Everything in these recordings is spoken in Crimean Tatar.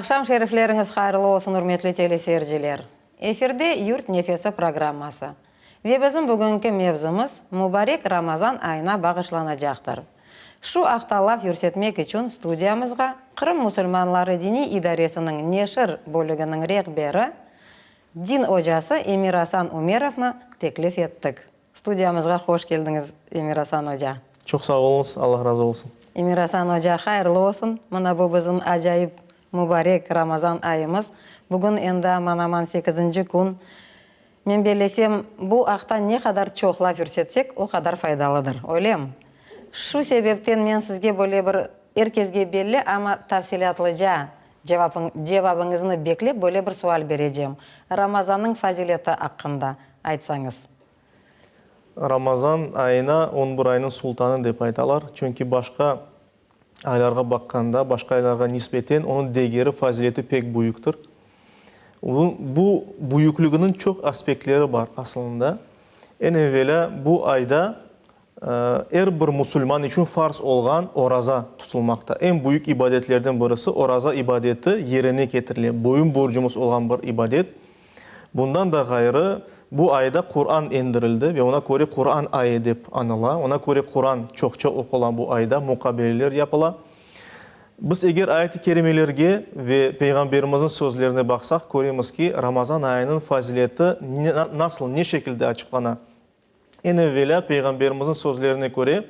Aqşam şerifleriñiz hayırlı olsun, ürmetli teleseyirciler! Efirde Yurt nefesi programması ve bizim bugünki mevzumız mubarek Ramazan ayına bağışlanacaqtır. Şu aqta laf yürsetmek içün studiyamızğa Qırım musulmanları diniy idaresiniñ neşir bölüginiñ rehberi, din ocası Emir-Asan Ümerovnı teklif ettik. Studiyamızğa hoş keldiñiz, Emir-Asan oca. Çoq sağ oluñız, Allah razı olsun. Emir-Asan oca, hayırlı olsun. Mına bu bizim acayip mubarek Ramazan ayımız. Bugün endi aman-aman sekizinci kün. Men bellesem, bu aqta ne qadar çoq laf yürsetsek, o qadar faydalıdır. Öylemi? Şu sebepten men sizge böyle bir, er kesge belli, amma tafsilâtlıca cevabıñıznı beklep böyle bir sual berecem. Ramazannıñ fazileti aqqında aytsañız. Ramazan ayına on bir aynıñ sultanı dep aytalar, çünki başqa aylarğa baqqanda, başqa aylarğa nisbeten onıñ degeri, fazileti pek büyüktir. Bu büyükliginiñ çoq aspektleri bar asılında. Eñ evelâ bu ayda Er bir musulman içün farz olğan oraza tutulmaqta. Eñ büyük ibadetlerden birisi oraza ibadeti yerine ketirile, boyun borcumız olğan bir ibadet. Bundan da ğayrı, bu ayda Quran endirildi ve ona köre Quran ayı dep añıla. Ona köre Quran çoqça oqula bu ayda, muqabeleler yapıla. Biz eger ayet-i kerimelerge ve Peyğamberimizniñ sözlerine baqsaq, köremiz ki, Ramazan ayınıñ fazileti nasıl, ne şekilde açıqlana. Eñ evelâ, Peyğamberimizniñ sözlerine köre,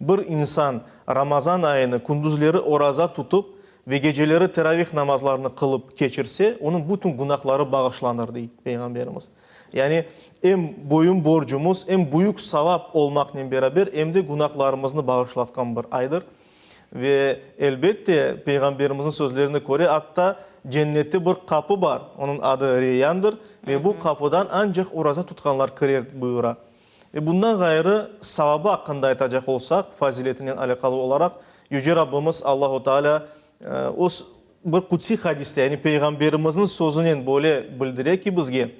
bir insan Ramazan ayını kündüzleri oraza tutıp ve geceleri teravih namazlarını qılıp keçirse, onıñ bütün günahları bağışlanır, dey Peyğamberimiz. Yani, em boyun borcumız, em büyük savap olmaqnen beraber, em de günahlarımıznı bağışlatqan bir aydır. Ve, elbette, Peyğamberimizniñ sözlerine köre, atta cennette bir qapı bar, onıñ adı Reyyandır, ve bu qapıdan ancaq oraza tutqanlar kirer, buyura. Ve bundan ğayrı, savabı aqqında aytacaq olsaq, faziletinen alâqalı olaraq, Yüce Rabbimiz Allahu Teala öz bir qudsiy hadiste, yani Peyğamberimizniñ sözünen böyle bildire ki bizge,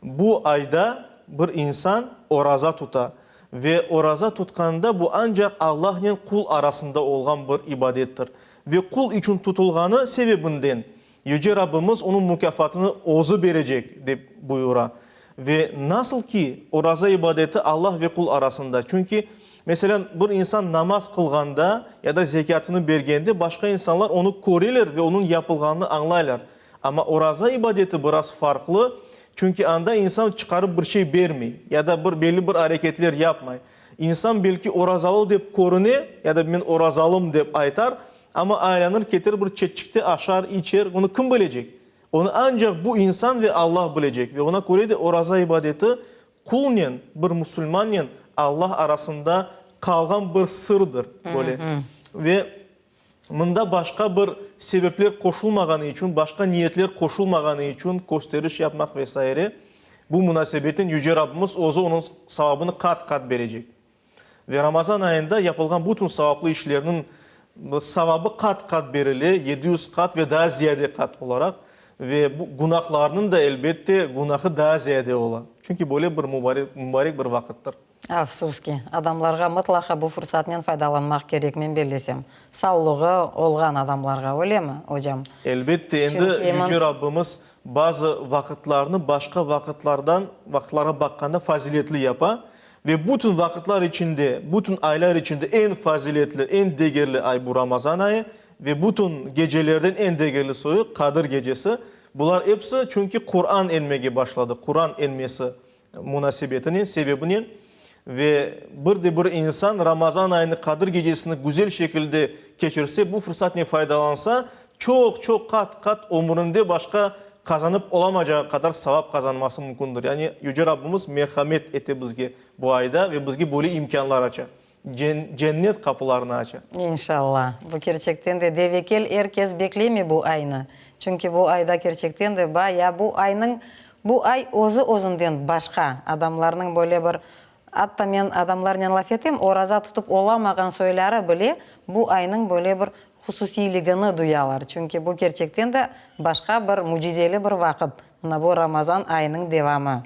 Bu ayda bir insan oraza tuta ve oraza tutqanda bu ancaq Allahnen qul arasında olğan bir ibadettir ve qul içün tutulğanı sebebinden Yüce Rabbimiz onıñ mukâfatını Özü berecek, dep buyura. Ve nasıl ki, oraza ibadeti Allah ve qul arasında, çünki, meselen, bir insan namaz qılğanda ya da zekâtını bergende başqa insanlar onı köreler ve onıñ yapılğanını añlaylar. Amma oraza ibadeti biraz farqlı, çünki anda insan çıqarıp bir şey bermey ya da bir belli bir areketler yapmay. İnsan belki orazalı dep körüne ya da men orazalım dep aytar, amma aylanır keter bir çetçikte aşar, içer, onı kim bilecek? Onı ancaq bu insan ve Allah bilecek ve ona köre de oraza ibadeti qulnen, bir musulmannen Allah arasında qalğan bir sırdır böyle. Ve Mında başqa bir sebepler qoşulmağanı içün, başqa niyetler qoşulmağanı içün, kösteriş yapmaq ve saire, bu munasebetnen Yüce Rabbimiz Özü onıñ savabını qat-qat berecek. Ve Ramazan ayında yapılğan bütün savaplı işlerniñ savabı qat-qat berile, 700 qat ve daa ziyade qat olaraq, ve bu günahlarnıñ da, elbette, günahı daa ziyade ola. Çünki böyle bir mubarek bir vaqıttır. Afsus ki, adamlarğa mıtlaqa bu fursatnen faydalanmaq kerek, men bellesem. Savluğı olğan adamlarğa, öylemi, ocam? Elbette, endi Yüce Rabbimiz bazı vaqıtlarnı başqa vaqıtlardan, vaqıtlarğa baqqanda faziletli yapa ve bütün vaqıtlar içinde, bütün aylar içinde eñ faziletli, eñ degerli ay bu Ramazan ayı ve bütün gecelerden eñ degerli soyu Qadir gecesi. Bular episi çünki Quran enmege başladı, Quran enmesi munasebetinen, sebebinen ve bir de bir insan Ramazan ayını, Qadir gecesini güzel şekilde keçirse, bu fırsatnen faydalansa, çoq-çoq qat-qat ömründe başqa qazanıp olamacağı qadar savap qazanması mümkündir. Yani Yüce Rabbimiz merhamet ete bizge bu ayda ve bizge böyle imkânlar aça. Cennet qapılarını aça. İnşallah. Bu kerçekten de devekel er kes bekleymi bu aynı? Çünki bu ayda kerçekten de ba ya bu aynıñ bu ay özü özünden başqa adamlarnıñ böyle bir atta men adamlarnen laf etem oraza tutıp olamağan soyları bile bu aynıñ böyle bir hususiyligini duyalar. Çünki bu kerçekten de başqa bir mücizeli bir vaqıt. Mına bu Ramazan ayınıñ devamı.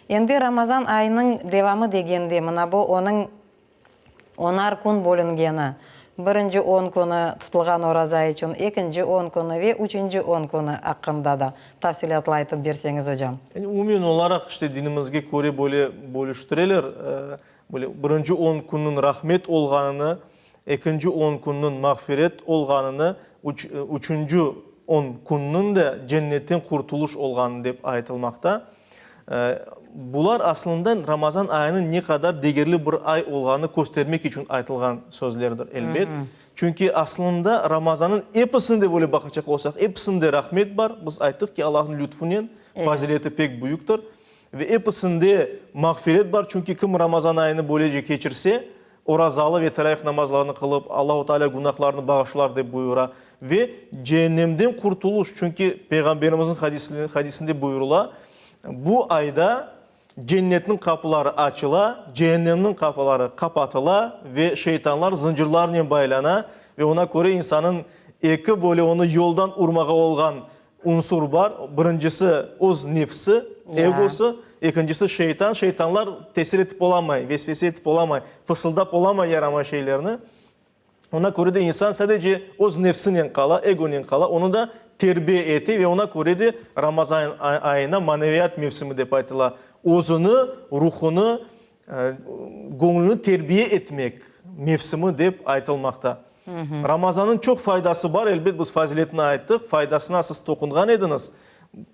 Endi Ramazan ayınıñ devamı degende, mına bu onıñ onar kün bölüngeni. Birinci on künü tutulğan oraza içün, ekinci on künü ve üçünci on künü aqqında da tafsilâtlı aytıp berseñiz, ocam. Yani umumen olaraq, işte, dinimizge köre böyle bölüştireler, böyle birinci on künniñ rahmet olğanını, ekinci on künniñ mağfiret olğanını, üç, üçünci on künniñ de cennetten qurtuluş olğanı dep aytılmaqta. Bular aslında Ramazan ayınıñ ne qadar degerli bir ay olğanını köstermek içün aytılğan sözlerdir, elbet. Çünki aslında Ramazannıñ episini de böyle baqacaq olsaq, episinde rahmet bar. Biz ayttıq ki, Allahnıñ lütfunen fazileti pek büyüktir. Ve episinde mağfiret bar, çünki kim Ramazan ayını böylece keçirse, orazalı ve teravih namazlarını qılıp, Allahu Teala günahlarını bağışlar dep buyura. Ve ceennemden qurtuluş, çünki Peyğamberimizniñ hadisinde buyurıla, bu ayda cennetniñ qapıları açıla, ceennemniñ qapıları qapatıla ve şeytanlar zıncırlarnen baylana ve ona köre insanıñ eki böyle onı yoldan urmağa olğan unsur bar, birincisi, öz nefsi, egosı, ekincisi, şeytan. Şeytanlar tesir etip olamay, vesvese etip olamay, fısıldap olamay yaramay şeylerni. Ona köre de insan sadece öz nefsinen qala, egonen qala, onı da terbiye ete ve ona köre de Ramazan ayına maneviyat mevsimi dep aytıla. Özüni, ruhunı, göñlüni terbiye etmek mevsimi dep aytılmaqta. Ramazannıñ çoq faydası bar, elbet, biz faziletini ayttıq, faydasına siz toqunğan ediñiz.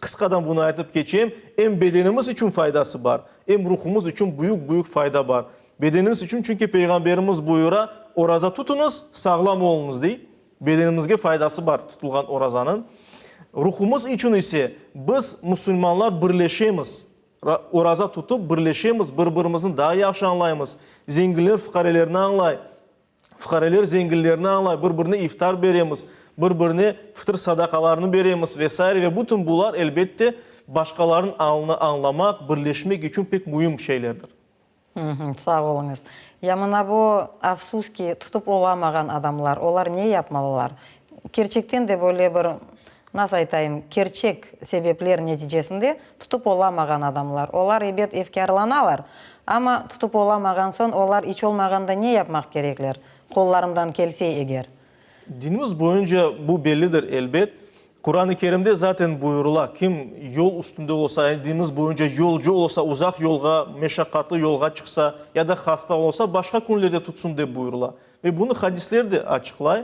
Qısqadan bunı aytıp keçeyim, em bedenimiz içün faydası bar, em ruhumız içün büyük-büyük fayda bar. Bedenimiz içün, çünki Peyğamberimiz buyura, Oraza tutuñız, sağlam oluñız, dey. Bedenimizge faydası bar tutulğan orazanıñ. Ruhumız içün ise, biz, musulmanlar, birleşemiz. Oraza tutıp, birleşemiz, bir-birimizni daa yahşı añlaymız. Zenginler fuqarelerni añlay, fuqareler zenginlerni añlay, bir-birine iftar beremiz, bir-birine fıtır sadaqalarını beremiz ve saire. Ve bütün bular, elbette, başqalarnıñ alını añlamaq, birleşmek içün pek müim şeylerdir. Sağ oluñız. Ya mına bu, afsus ki, tutıp olamağan adamlar, olar ne yapmalılar? Kerçekten de böyle bir, nasıl aytayım, kerçek sebepler neticesinde tutıp olamağan adamlar. Olar, ebet, efkârlanalar, amma tutıp olamağan soñ olar iç olmağanda ne yapmaq kerekler, qollarından kelse eger? Dinimiz boyunca bu bellidir, elbet. Quran-ı Kerimde zaten buyurıla, kim yol üstünde olsa, yani dinimiz boyunca yolcu olsa, uzaq yolğa, meşaqqatlı yolğa çıqsa ya da hasta olsa, başqa künlerde tutsun dep buyurıla. Ve bunı hadisler de açıqlay.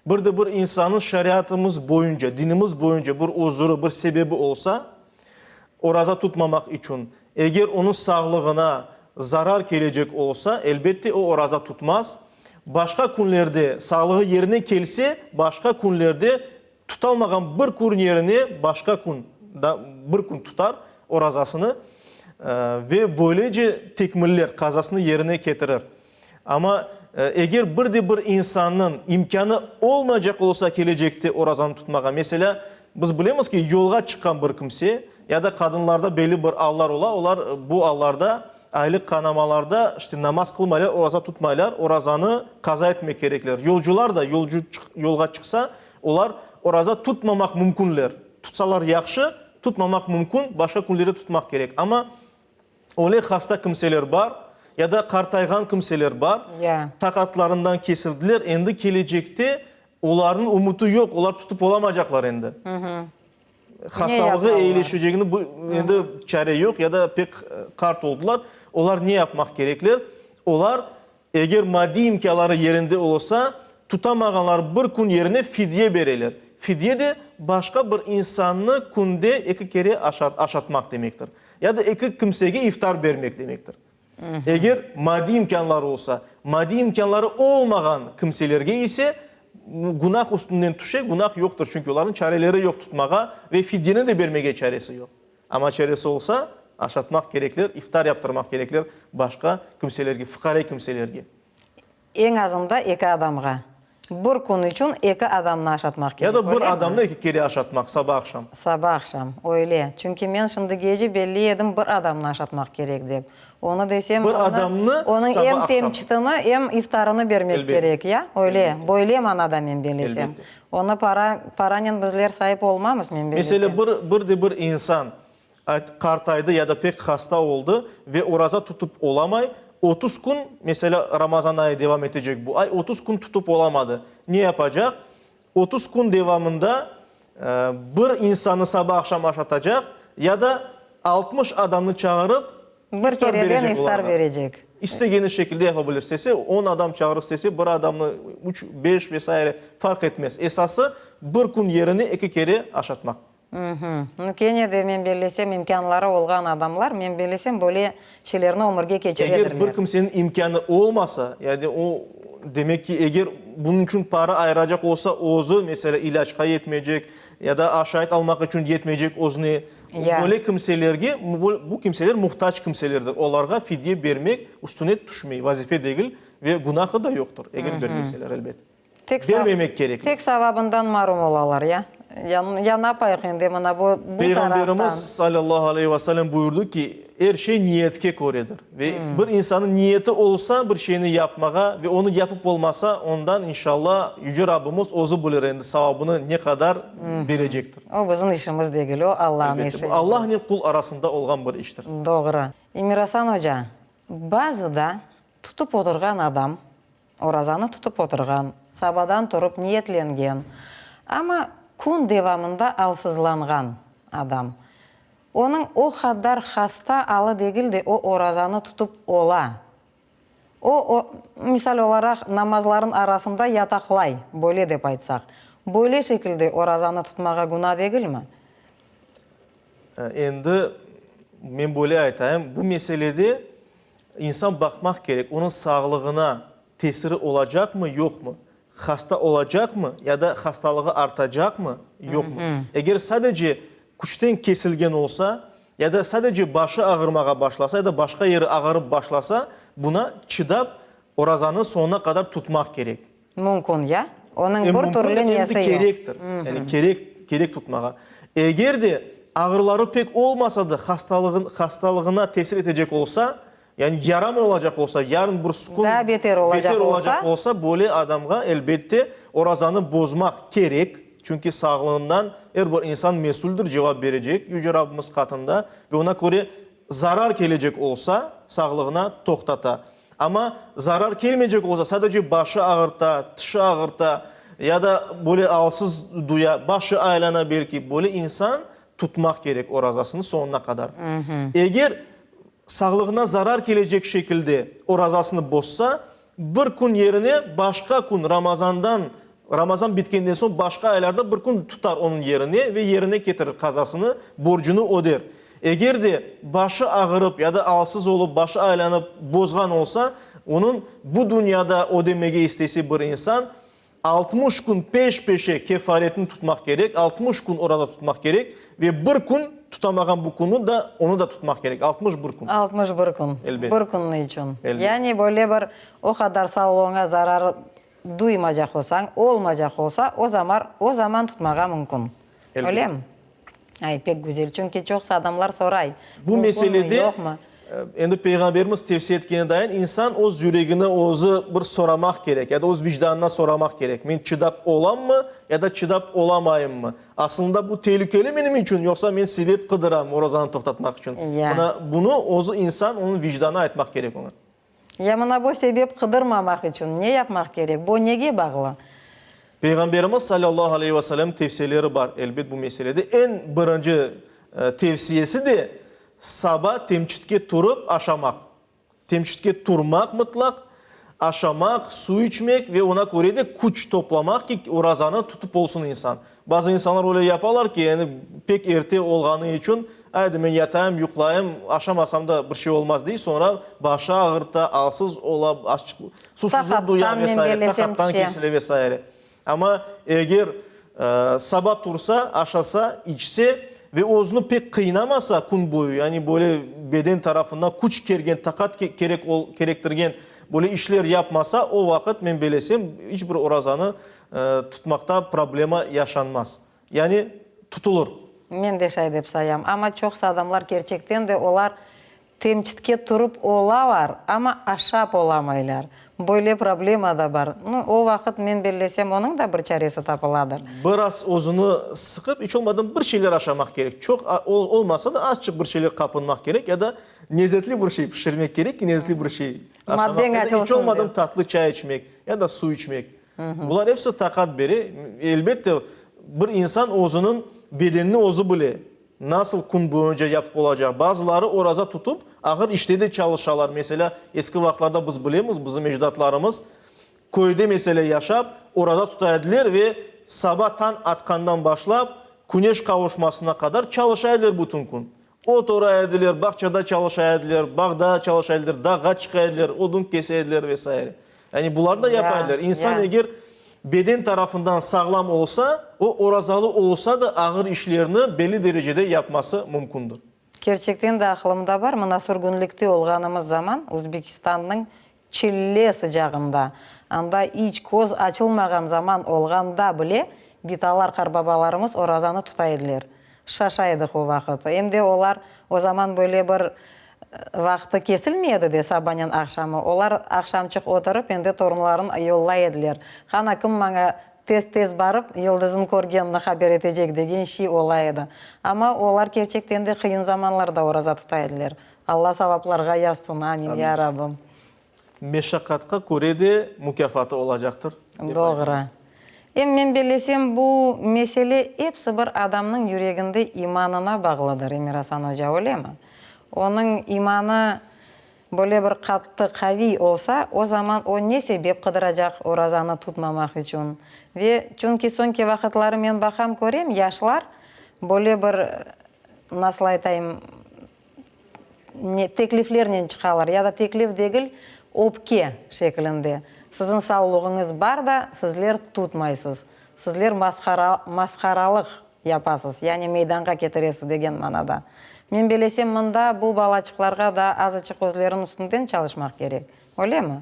Bir de bir insannıñ şeriatımız boyunca, dinimiz boyunca bir özüri, bir sebebi olsa, oraza tutmamaq içün, eger onıñ sağlığına zarar kelecek olsa, elbette o oraza tutmaz. Başqa künlerde sağlığı yerine kelse, başqa künlerde tutalmağan bir kün yerine başqa kün, bir kün tutar orazasını ve böylece tekmiller, qazasını yerine ketirir. Amma eger bir de bir insannıñ imkânı olmaycaq olsa kelecekte orazanı tutmağa, meselâ, biz bilemiz ki, yolğa çıqqan bir kimse ya da qadınlarda belli bir allar ola, olar bu allarda, aylıq qanamalarda, işte, namaz qılmaylar, oraza tutmaylar, orazanı qaza etmek kerekler. Yolcular da yolcu yolğa çıqsa, olar oraza tutmamaq mümkünler. Tutsalar yahşı, tutmamaq mümkün, başqa künlerde tutmaq kerek. Amma Öyle hasta kimseler bar, ya da qartayğan kimseler bar, taqatlarından kesildiler, endi kelecekte olarnıñ ümüti yoq, olar tutıp olamacaqlar endi. Hastalığı eyileşecegini endi çare yoq, ya da pek qart oldılar. Olar ne yapmaq kerekler? Olar, eger maddiy imkânları yerinde olsa, tutamağanlar bir kün yerine fidye bereler. Fidye de başqa bir insannı künde eki kere aşatmaq demektir. Ya da eki kimsege iftar bermek demektir. Eger maddiy imkânları olsa, maddiy imkânları olmağan kimselerge ise günah üstünden tüşe, günah yoqtır, çünki olarnıñ çareleri yoq tutmağa ve fidyeni de bermege çaresi yoq. Amma çaresi olsa, aşatmaq kerekler, iftar yaptırmaq kerekler başqa kimselerge, fuqare kimselerge. Eñ azında eki adamğa. Bir kün içün eki adamnı aşatmaq kerek, Ya da bir adamnı eki kere aşatmaq, saba-aqşam. Saba-aqşam, öyle. Çünki men şimdigece belli edim bir adamnı aşatmaq kerek dep. Onı desem, Bir adamnı onıñ em saba-aqşam. temçitini, em iftarını bermek Elbette. kerek, ya? Öyle, Elbette. böyle manada men belesem. Elbette. Onı para, paranen bizler saip olmamız, men belesem. Mesele, bir, bir de bir insan, ayt, qartaydı ya da pek hasta oldı ve oraza tutıp olamay. 30 kün, meselâ, Ramazan ayı devam etecek bu ay, 30 kün tutıp olamadı. Ne yapacaq? 30 kün devamında bir insanı saba-aqşam aşatacaq ya da 60 adamnı çağırıp Bir iftar kereden berecek iftar olarğa. berecek. İstegeni şekilde yapa bilir. İstese on adam çağırır, istese bir adamnı, üç, beş ve saire, farq etmez. Esası, bir kün yerine eki kere aşatmaq. Nu, kene de, men bellesem, imkânları olğan adamlar, men bellesem, böyle şeylerni ömürge keçiredirler. Eger bir kimseniñ imkânı olmasa, yani o, demek ki, eger bunıñ içün para ayıracaq olsa, özü, meselâ, ilâcqa yetmeycek ya da aşayt almaq içün yetmeycek özüne, böyle kimselerge, bu kimseler muhtac kimselerdir, olarğa fidye bermek üstüne tüşmey, vazife degil ve günahı da yoqtır, eger bermeseler, elbet. Tek Bermemek kerekler. Tek savabından marum olalar, ya? Ya napayıq endi mına bu bu taraftan? Peyğamberimiz, salâllahu aleyhi ve sellem, buyurdı ki, er şey niyetke köredir. Ve bir insannıñ niyeti olsa bir şeyni yapmağa ve onı yapıp olmasa, ondan, inşalla, Yüce Rabbimiz özü bilir endi savabını ne qadar berecektir. O bizim işimiz degil, o Allahnıñ Elbette, işi. bu Allahnen qul arasında olğan bir iştir. Doğru. Emir-Asan oca, bazıda tutıp oturğan adam, Orazanı tutıp oturğan, sabadan turıp niyetlengen, amma kün devamında alsızlanğan adam. Onıñ o qadar hasta alı degil de, o orazanı tutıp ola. O, o, misal olaraq, namazların arasında yataqlay, böyle dep aytsaq. Böyle şekilde orazanı tutmağa güna degilmi? Endi men böyle aytayım, bu meselede İnsan baqmaq kerek, onıñ sağlığına tesiri olacaqmı, yoqmı, hasta olacaqmı ya da hastalığı artacaqmı, yoqmı. Eger sadece küçten kesilgen olsa ya da sadece başı ağırmağa başlasa ya da başqa yeri ağırıp başlasa, buna çıdap orazanı soñuna qadar tutmaq kerek. Mümkün, ya? Onıñ Em bir mümkün, türlü em de nesi yoq. kerektir. Yani kerek, kerek tutmağa. Eger de ağrıları pek olmasa da hastalığın, hastalığına tesir etecek olsa, yani yaramay olacaq olsa, yarın bir kün Daa beter olacaq beter olsa. olacaq olsa, böyle adamğa, elbette, orazanı bozmaq kerek. Çünki sağlığından er bir insan mesüldir, cevap berecek Yüce Rabbimiz qatında ve ona köre zarar kelecek olsa, sağlığına toqtata. Amma zarar kelmeycek olsa, sadece başı ağırta, tişi ağırta ya da böyle alsız duya, başı aylana belki, böyle insan tutmaq kerek orazasını soñuna qadar. Eger sağlığına zarar kelecek şekilde orazasını bozsa, bir kün yerine başqa kün Ramazandan, Ramazan bitkenden soñ başqa aylarda bir kün tutar onıñ yerine ve yerine ketirir qazasını, borcunı öder. Eger de başı ağırıp ya da alsız olıp, başı aylanıp bozğan olsa, onıñ bu dünyada ödemege istese bir insan, 60 kün peş-peşe kefaretini tutmaq kerek, 60 kün oraza tutmaq kerek ve bir kün tutamağan bu künü da, onı da tutmaq kerek, 61 kün. 61 kün, Elbet. bir kün içün. Elbet. Yani böyle bir o qadar sağlığıña zarar duymacaq olsañ, olmacaq olsa, o zamar, o zaman tutmağa mümkün. Elbet. Öylemi? Ay, pek güzel, çünki çoqsa adamlar soray, Bu mümkünmi, meselede, yoqmı? endi Peyğamberimiz tevsiye etkeni dayın, insan öz yüregini özü bir soramaq kerek, ya da öz vicdanına soramaq kerek, men çıdap olammı, ya da çıdap olamayımmı? Aslında bu telükeli menim içün, yoqsa men sebep qıdıram orazanı toqtatmaq içün? Ya. Mına bunı özü insan, onıñ vicdanı aytmaq kerek oña. Ya mına bu sebep qıdırmamaq içün ne yapmaq kerek? Bu nege bağlı? Peyğamberimiz salâllahu aleyhi ve sellem tevsiyeleri bar, elbet, bu meselede. Eñ birinci tevsiyesi de, saba temçitke turıp aşamaq. Temçitke turmaq mıtlaq, aşamaq, suv içmek ve ona köre de küç toplamaq ki, orazanı tutıp olsun insan. Bazı insanlar öyle yapalar ki, yani pek erte olğanı içün, aydı men yatayım, yuqlayım, aşamasam da bir şey olmaz dey, soñra başı ağırta, alsız ola, susuzluq duya ve saire, taqattan kesile ve saire. Amma eger saba tursa, aşasa, içse ve özüni pek qıynamasa kün boyu, yani böyle beden tarafından küç kergen, taqat kerek kerektirgen böyle işler yapmasa, o vaqıt, men belesem, iç bir orazanı Tutmaqta problema yaşanmaz. Yani tutulır. Men de şay dep sayam. Amma çoqsa adamlar kerçekten de olar. Temçitke turıp olalar, amma aşap olamaylar. Böyle problema da bar. Nu, o vaqıt, men bellesem, onıñ da bir çaresi tapıladır. Biraz özüni sıqıp, iç olmadım bir şeyler aşamaq kerek. Çoq olmasa da, azçıq bir şeyler qapınmaq kerek ya da lezetli bir şey pişirmek kerek ki, lezetli bir şey aşamaq ya da iç olmadım tatlı çay içmek ya da suv içmek. Bular episi taqat bere. Elbette, bir insan özüniñ bedenini özü bile. Nasıl kün boyunca yapıp olacaq? Bazıları oraza tutıp, ağır işte de çalışalar. Meselâ, eski vaqıtlarda biz bilemiz, bizim ecdatlarımız köyde, meselâ, yaşap, oraza tuta ediler ve saba tañ atqandan başlap, küneş qavuşmasına qadar çalışa ediler bütün kün. Ot ora ediler, bağçada çalışa ediler, bağda çalışa ediler, dağğa çıqa ediler, odun kese ediler ve saire. Yani bularnı da yapa ediler. İnsan eger beden tarafından sağlam olsa, o orazalı olsa da ağır işlerni belli derecede yapması mümkündir. Kerçekten de aqılımda bar, mına sürgünlikte olğanımız zaman Özbekistannıñ çille sıcağında, anda iç köz açılmağan zaman olğanda bile bitalar, qarbabalarımız orazanı tuta ediler. Şaşa edik o vaqıt. Em de olar o zaman böyle bir vaqtı kesilmey edi de, sabanen aqşamı. Olar aqşamçıq oturıp, endi torunların yollay ediler. Qana, kim maña tez-tez barıp, yıldızın körgenini haber etecek, degen şiy ola edi. Amma olar kerçekten de qıyın zamanlarda oraza tuta ediler. Alla savaplarğa yazsın, amin, ya Rabbim. Meşaqatqa köre de mukâfatı olacaqtır, dep Doğru. aytamız. Em men bellesem, bu mesele episi bir adamnıñ yüreginde imanına bağlıdır, Emir-Asan oca, öylemi? Onıñ imanı böyle bir qattı, qaviy olsa, o zaman o ne sebep qıdıracaq orazanı tutmamaq içün? Ve çünki soñki vaqıtları men baqam, körem, yaşlar böyle bir, nasıl aytayım, ne tekliflernen çıqalar, ya da teklif degil, öpke şeklinde, siziñ savluğıñız bar da, sizler tutmaysız, sizler masqara, masqaralıq yapasız, yani meydanğa ketiresiz degen manada. Men belesem, mında bu balaçıqlarğa da azıçıq özleriniñ üstünden çalışmaq kerek, öylemi?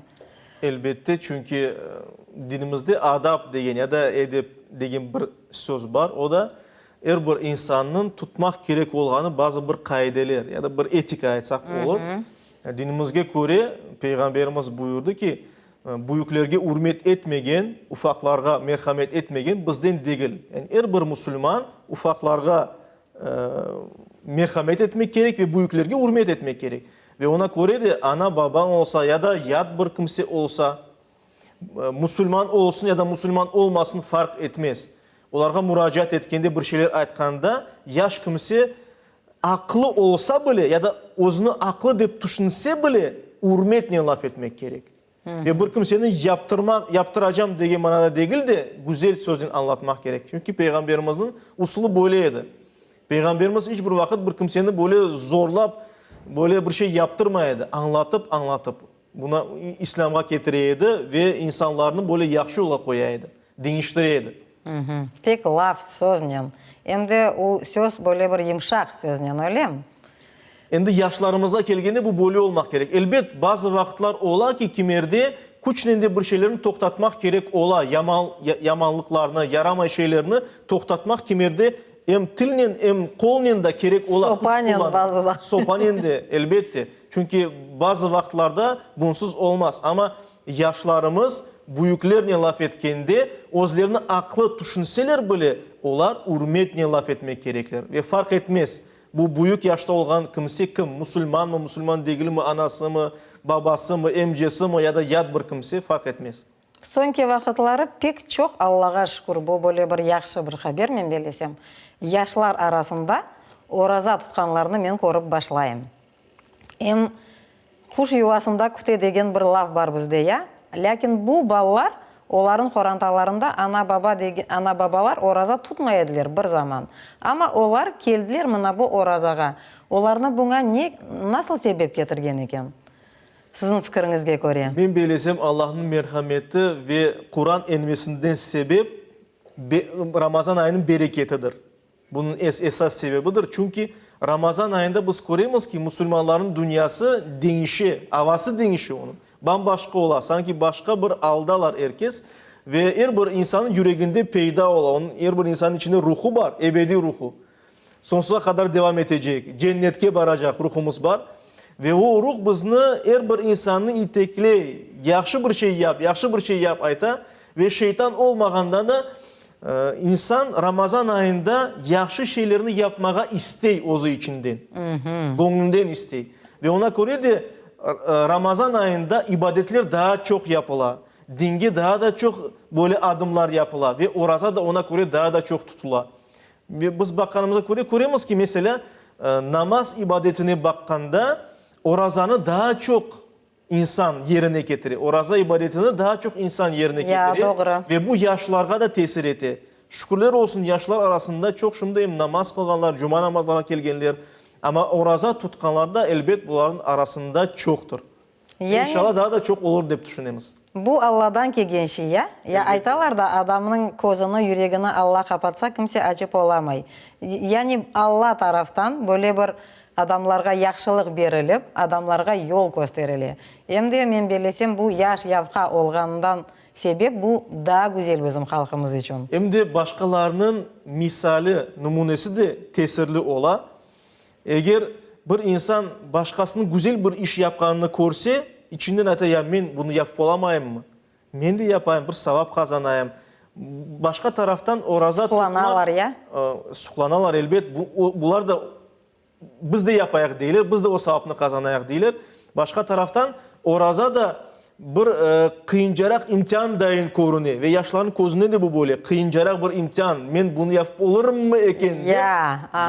Elbette, çünki dinimizde adap degen ya da edep degen bir söz bar, o da Er bir insannıñ tutmaq kerek olğanı bazı bir qaideler ya da bir etika aytsaq olur. Dinimizge köre, Peyğamberimiz buyurdı ki, büyüklerge ürmet etmegen, ufaqlarğa merhamet etmegen bizden degil. Yani er bir musulman ufaqlarğa merhamet etmek kerek ve büyüklerge ürmet etmek kerek. Ve ona köre de ana-babañ olsa ya da yat bir kimse olsa, Musulman olsun ya da musulman olmasın farq etmez. Olarğa muracaat etkende, bir şeyler aytqanda, yaş kimse aqlı olsa bile ya da özüni aqlı dep tüşünse bile, ürmetnen laf etmek kerek. Ve bir kimseni yaptırmaq, yaptıracam degen manada degil de, güzel söznen añlatmaq kerek. Çünki Peyğamberimizniñ usulı böyle edi. Peyğamberimiz iç bir vaqıt bir kimseni böyle zorlap, böyle bir şey yaptırmay edi, añlatıp, añlatıp. Bunı İslâmğa ketire edi ve insanlarnı böyle yahşı yola qoya edi, deñiştire edi. Tek laf, söznen. Em de o söz böyle bir yımşaq söznen, öylemi? Endi yaşlarımızğa kelgende bu böyle olmaq kerek. Elbet, bazı vaqıtlar ola ki, kimerde küçnen de bir şeylerni toqtatmaq kerek ola, yaman, yamanlıqlarnı, yaramay şeylerni toqtatmaq kimerde em tilnen, em qolnen da kerek ola, küç Sopanen qullanıp. bazıda. Sopanen de, elbette. Çünki bazı vaqıtlarda bunsız olmaz. Amma yaşlarımız büyüklernen laf etkende, özlerini aqlı tüşünseler bile, olar ürmetnen laf etmek kerekler. Ve farq etmez, bu büyük yaşta olğan kimse kim, musulmanmı, musulman degilmi, anasımı, babasımı, emcesimi ya da yat bir kimse, farq etmez. Soñki vaqıtları pek çoq, Allağa şükür, bu böyle bir yahşı bir haber, men bellesem, yaşlar arasında oraza tutqanlarnı men körip başlayım. Em quş yuvasında küte degen bir laf bar bizde, ya? Lâkin bu balalar, olarıñ qorantalarında ana-baba ana-babalar oraza tutmay ediler bir zaman. Amma olar keldiler mına bu orazağa. Olarnı buña ne, nasıl sebep ketirgen eken? Siziñ fikiriñizge köre? Men belesem, Allahnıñ merhameti ve Quran enmesinden sebep Ramazan ayınıñ bereketidir. Bunıñ esas sebebidir, çünki Ramazan ayında biz köremiz ki, musulmanlarnıñ dünyası deñişe, avası deñişe onıñ, bam-başqa ola, sanki başqa bir aldalar er kes ve er bir insannıñ yüreginde peyda ola, onıñ er bir insannıñ içinde ruhu bar, ebediy ruhu, soñsuza qadar devam etecek, cennetke baracaq ruhumız bar. Ve o ruh bizni, er bir insannı itekley, yahşı bir şey yap, yahşı bir şey yap ayta. Ve şeytan olmağanda da insan Ramazan ayında yahşı şeylerni yapmağa istey özü içinden, göñlünden istey. Ve oña köre de Ramazan ayında ibadetler daa çoq yapıla, dinge daa da çoq böyle adımlar yapıla ve oraza da oña köre daa da çoq tutula. Ve biz baqqanımıza köre köremiz ki, meselâ, namaz ibadetine baqqanda orazanı daa çoq insan yerine ketire, oraza ibadetini daa çoq insan yerine Ya, ketire doğru. ve bu yaşlarğa da tesir ete. Şükürler olsun, yaşlar arasında çoq şimdi em namaz qılğanlar, cuma namazlarına kelgenler, amma oraza tutqanlar da, elbet, bularnıñ arasında çoqtır. Yani, İnşallah, daa da çoq olur, dep tüşünemiz. Bu Alladan kelgen şey, ya? Ya aytalar da, adamnıñ közüni, yüregini Alla qapatsa, kimse açıp olamay. Yani Alla taraftan böyle bir adamlarğa yahşılıq berilip, adamlarğa yol kösterile. Em de, men bellesem, bu yaş yavqa olğanından sebep bu daa güzel bizim halqımız içün. Em de başqalarınıñ misali, nümünesi de tesirli ola. Eger bir insan başqasınıñ güzel bir iş yapqanını körse, içinden ayta, ya men bunı yapıp olamayımmı? Men de yapayım, bir savap qazanayım. Başqa taraftan oraza tutmaq. Suqlanalar, ya? Suqlanalar, elbet. Bular da biz de yapayıq deyler, biz de o savapnı qazanayıq deyler. Başqa taraftan oraza da bir qıyıncaraq imtian dayın körüne ve yaşlarnıñ közünde de bu böyle, qıyıncaraq bir imtian, men bunı yapıp olurımmı eken dep,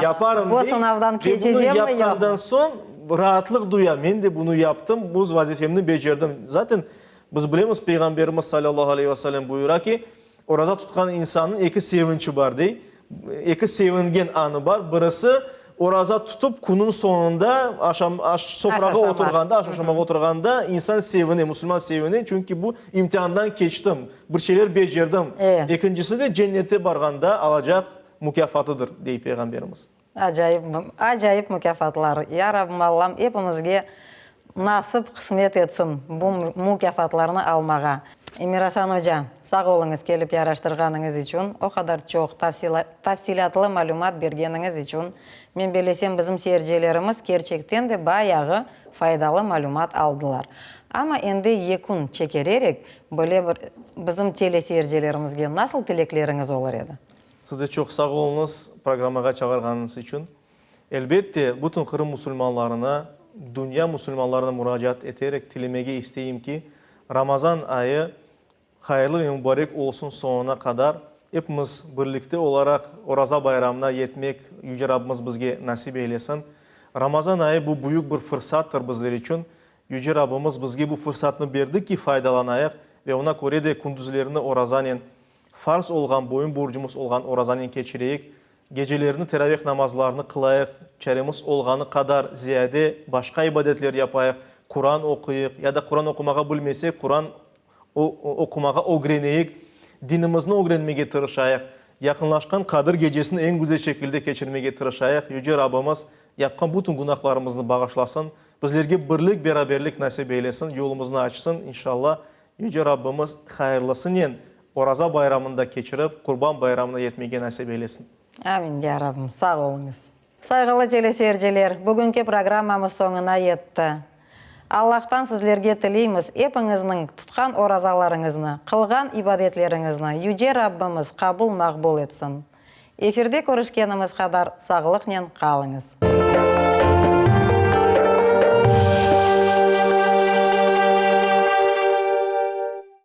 yaparım Bu dey sınavdan ve bunı keçecemmi, yoqmı? yapqandan soñ raatlıq duya, men de bunı yaptım, öz vazifemni becerdim. Zaten biz bilemiz, Peyğamberimiz salâllahu aleyhi ve sellem buyura ki, Oraza tutqan insannıñ eki sevinçi bar, dey. Eki sevingen anı bar. Birisi, oraza tutıp, künniñ soñunda aşam, aş sofrağa oturğanda, aş aşamağa oturğanda insan sevine, musulman sevine, çünki bu imtiandan keçtim, bir şeyler becerdim. Ekincisi de, cennete barğanda alacaq mukâfatıdır, dey Peyğamberimiz. Acayip, acayip mukâfatlar. Ya Rabbim Allam epimizge nasip, qısmet etsin bu mukâfatlarnı almağa. Emir-Asan oca, sağ oluñız kelip yaraştırğanıñız içün, o qadar çoq tafsilâtlı malümat bergeniñiz içün. Men bellesem, bizim seyircilerimiz kerçekten de bayağı faydalı malümat aldılar. Amma endi yekün çekererek, böyle bir bizim teleseyircilerimizge nasıl tilekleriñiz olur edi? Siz de çoq sağ oluñız programmağa çağırğanıñız içün. Elbette, bütün Qırım musulmanlarına, dünya musulmanlarına muracaat eterek tilemege isteyim ki, Ramazan ayı hayırlı ve mübarek olsun soñuna qadar epimiz birlikte olaraq Oraza bayramına yetmek Yüce Rabbimiz bizge nasip eylesin. Ramazan ayı bu büyük bir fırsattır bizler içün. Yüce Rabbimiz bizge bu fırsatnı berdi ki, faydalanayıq ve oña köre de kündüzlerini orazanen Farz olğan boyun borcumız olğan orazanen keçireyik, gecelerini teravih namazlarını qılayıq, çaremiz olğanı qadar ziyade başqa ibadetler yapayıq, Quran oquyıq ya da Quran oqumağa bilmesek, Quran oqumağa ögreneyik, dinimizni ögrenmege tırışayıq, yaqınlaşqan Qadir gecesini eñ güzel şekilde keçirmege tırışayıq, Yüce Rabbimiz yapqan bütün günahlarımıznı bağışlasın, bizlerge birlik, beraberlik nasip eylesin, yolumıznı açsın, inşallah. Yüce Rabbimiz hayırlısınen Oraza bayramını da keçirip, Qurban bayramına yetmege nasip eylesin. Amin, ya Rabbim, sağ oluñız. Sayğılı teleseyirciler, bugünki programmamız soñuna yetti. Allahtan sizlerge tileymiz, epiñizniñ tutqan orazalarıñıznı, qılğan ibadetleriñizni Yüce Rabbimiz qabul-maqbul etsin. Efirde körüşkenimiz qadar sağlıqnen qalıñız.